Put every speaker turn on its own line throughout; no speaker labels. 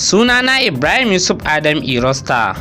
Sunana Ibrahim Yusuf Adam Irosta.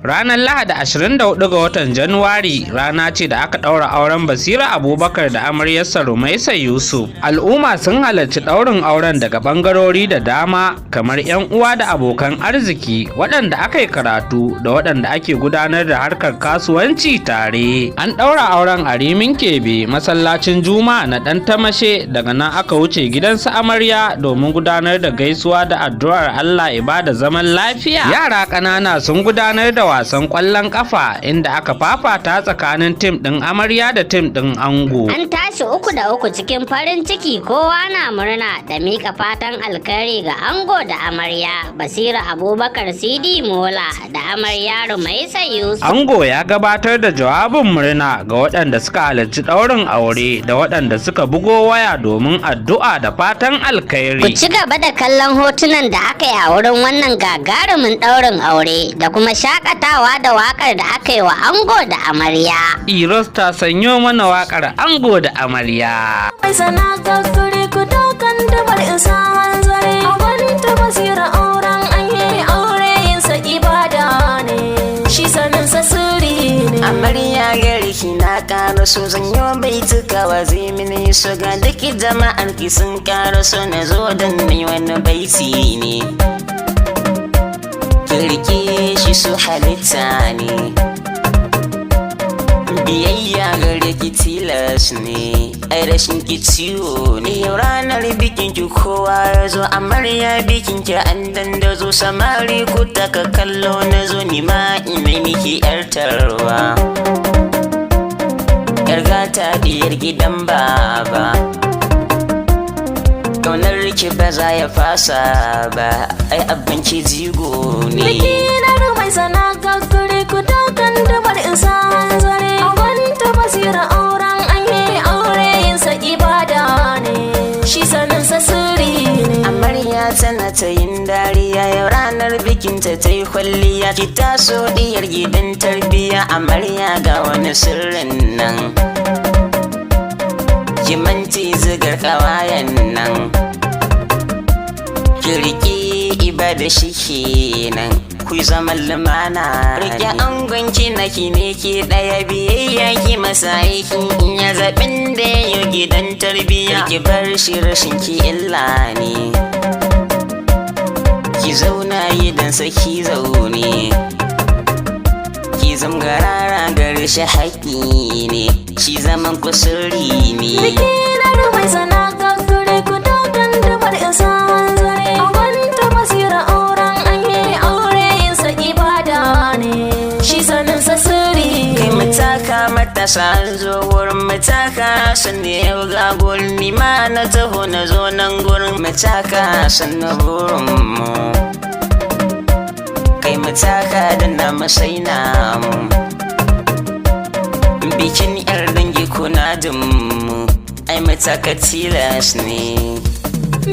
Ranar Lahadi 24 ga watan Januwari rana ce da aka ɗaura auren Basira Abubakar da amaryarsa Rumaisa Yusuf. Al'umma sun halarci ɗaurin auren daga ɓangarori da dama, kamar 'yan uwa da abokan arziki, waɗanda aka yi karatu da waɗanda ake gudanar da harkar kasuwanci tare. An ɗaura auren a Rimin Kebe, masallacin Juma'a na Ɗan Tamashe. Daga nan aka wuce gidansu amarya domin gudanar da gaisuwa da addu'ar Allah ya bada zaman lafiya. Yara ƙanana sun gudanar da wasan ƙwallon ƙafa, inda aka fafata tsakanin team ɗin amarya da team ɗin ango.
An tashi 3 da 3 cikin farin ciki, kowa na murna da mika fatan alkhairi ga ango da amarya, Basira Abubakar CD Mola da amarya Rumaisa Yusuf.
Ango ya gabatar da jawabin murna ga waɗanda suka halarci ɗaurin aure da waɗanda suka bugo waya domin addu'a da fatan alkhairi.
Ku ci gaba da kallon hotunan da aka yi a wurin wannan gagarumin ɗaurin aure da kuma shakatawa da waƙar da aka yi wa ango da amarya.
Iros ta sanyo mana waƙar ango da amarya.
Mai sana gaggare ku dokan dabar isa hanzari a wani ta Basira, auren an yi aure, yin sa ibada ne, shi sanin sa sirri ne.
Amarya gari ki na karo so, zanyo bai tukawa zai mini so, ga duk jama'an ki sun karo so, na zo dan ni wani baiti ne. Kirki shi su halitta ne, biyayya gare ki tilas ne, ai rashin ki ciwo ne. Yau ranar bikin ki, kowa ya zo. Amarya, bikin ki an dandazo, samari ku taka kallo, na zo ni ma ina miki yar tarwa, yar gata, diyar gidan baba. Kaunar ki ba za ya fasa ba, ai abin ki jigo ne.
Biki na mai sana gaggare ku dokan dabar isa hanzari a wani ta Basira, auren an yi aure, yin sa ibada ne, shi sanin sa sirri ne.
Amarya tana ta yin dariya, yau ranar bikinta, ta yi kwalliya. Ki taso, diyar gidan tarbiya. Amarya, ga wani sirrin nan, ki manti zigar kawayen nan, ki riƙi ibada shi kenan, ku yi zaman lumana. Rike angon ki, na ki ne ki ɗaya, biyayya ki masa aiki, in ya zaɓin da ya gidan tarbiyya. Ki bar shi, rashin ki illa ne. Ki zauna gidan saki zaune, ki zamgarara gare shi, haƙƙi ne, shi zaman kusurri ne.
Biki na mai sana gaggare ku dokan dabar isa hanzari a wani ta Basira, auren an yi aure, yin sa ibada ne, shi sanin sa sirri
Kai
ne.
Mataka matasa, an zo wurin mataka, sun yau ga gurin, ni ma na taho, na zo nan gurin mataka, sannu burin mu. Kai mataka da na masai mu bikin yar dangi, kuna jin mu, ai mataka tilas ne.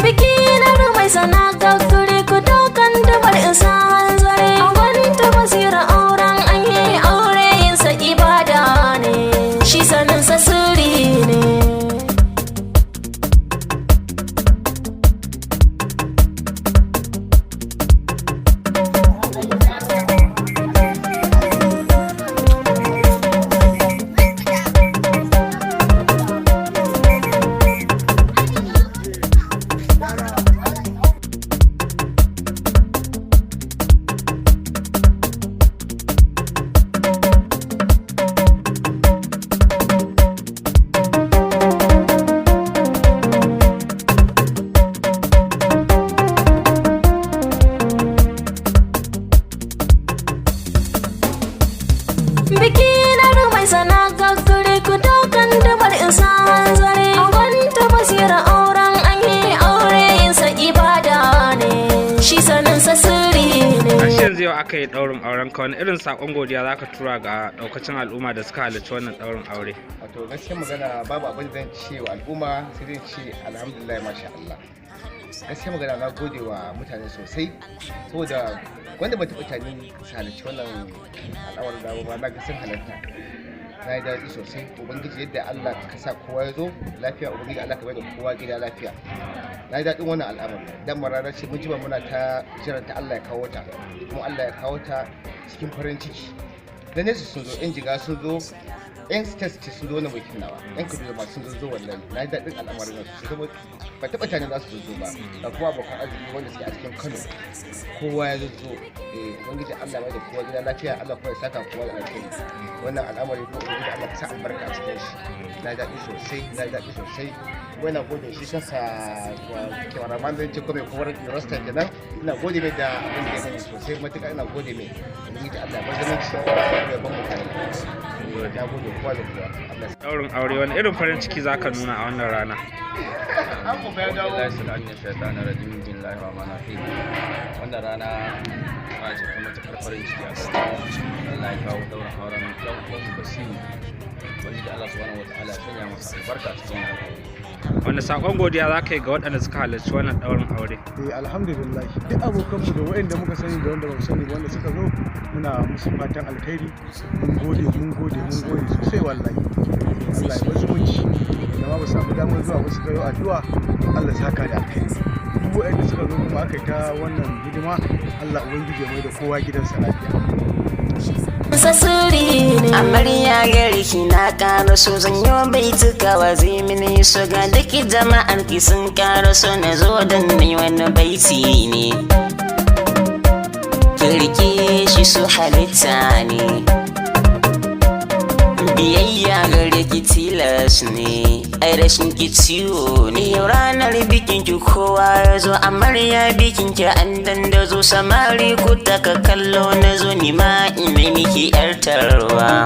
Biki na mai sana gaggare ku dokan dabar isa hanzari a wani ta Basira, auren an yi aure, yin sa ibada ne, shi sanin sa sirri ne. Biki na mai sana gaggare ku dokan dabar isa hanzari a wani ta Basira, auren an yi aure, yin sa ibada ne, shi sanin sa sirri ne.
Gashi yanzu yau aka yi ɗaurin auren ka, wani irin saƙon godiya za ka tura ga ɗaukacin al'umma da suka halarci wannan ɗaurin aure?
Wato gaskiyar magana, babu abin da zan ce wa al'umma sai dai ce alhamdulillah, masha Allah. Gaskiyar magana, na gode wa mutane sosai, saboda wanda ban taɓa tunanin su halarci wannan al'amarin da ba, na ga sun halarta, na yi daɗi sosai. Ubangiji, yadda Allah ka sa kowa ya zo lafiya, Ubangiji Allah ka bai da kowa gida lafiya. Na ji daɗin wannan al'amari dan rana ce mun jima muna ta jiran ta, Allah ya kawo ta, kuma Allah ya kawo ta cikin farin ciki. Da nesa sun zo, yan Jiga sun zo, yan state sun zo na bikin nawa, yan Kaduna ma sun zo. Wallahi na ji daɗin al'amarin nan sosai saboda ba taɓa tunanin za su zo ba, da kuma abokan arziki wanda suke a cikin Kano, kowa ya zo. Eh, Ubangiji Allah mai da kowa gida lafiya, Allah kuma ya saka kowa da alheri. Wannan al'amari ko Ubangiji Allah ka sa albarka a cikin shi. Na ji daɗi sosai, na ji daɗi sosai, kuma ina gode shi kansa cameraman, zan ce ko mai kowar rasta kenan. Ina gode mai da abin da ya mani sosai matuƙa, ina gode mai. Ubangiji Allah ya bar zumunci ya ban mutane. Na gode kowa da kowa, Allah ya
Daurin aure, wani irin farin ciki zaka nuna a wannan rana?
Billahi sallallahu shaitanir rajim, bismillahir rahmanir rahim. Wannan rana ba ce ta matuƙar farin ciki a gare Allah ya kawo daurin auren ɗan uwan Basiru wanda da Allah subhanahu wataala ya sanya masa albarka a cikin wannan aure.
Wanda sakon godiya zaka yi ga waɗanda suka halarci wannan daurin aure?
Eh, alhamdulillah, duk abokanmu da waɗanda muka sani da wanda ba mu sani ba wanda suka zo, muna musu fatan alkhairi. Mun gode, mun gode, mun gode sosai wallahi. Allah ya bar zumunci. Da ma ba samu damar zuwa ba suka yi addu'a, Allah saka da alkhairi. Duk waɗanda suka zo kuma aka yi ta wannan hidima, Allah ubangiji ya mai da kowa gidansa lafiya.
Sa sirri ne.
Amarya gari ki na karo so, zanyo baituka zai mini so, ga duk jama'ar ki sun karo so, na zo dan ni wani baiti ne. Kirki shi su halitta ne, biyayya gare ki tilas ne, ai rashin ki ciwo ne. Yau ranar bikin ki, kowa ya zo. Amarya, bikin ki an dandazo, samari ku taka kallo, na zo ni ma ina miki yar tarwa.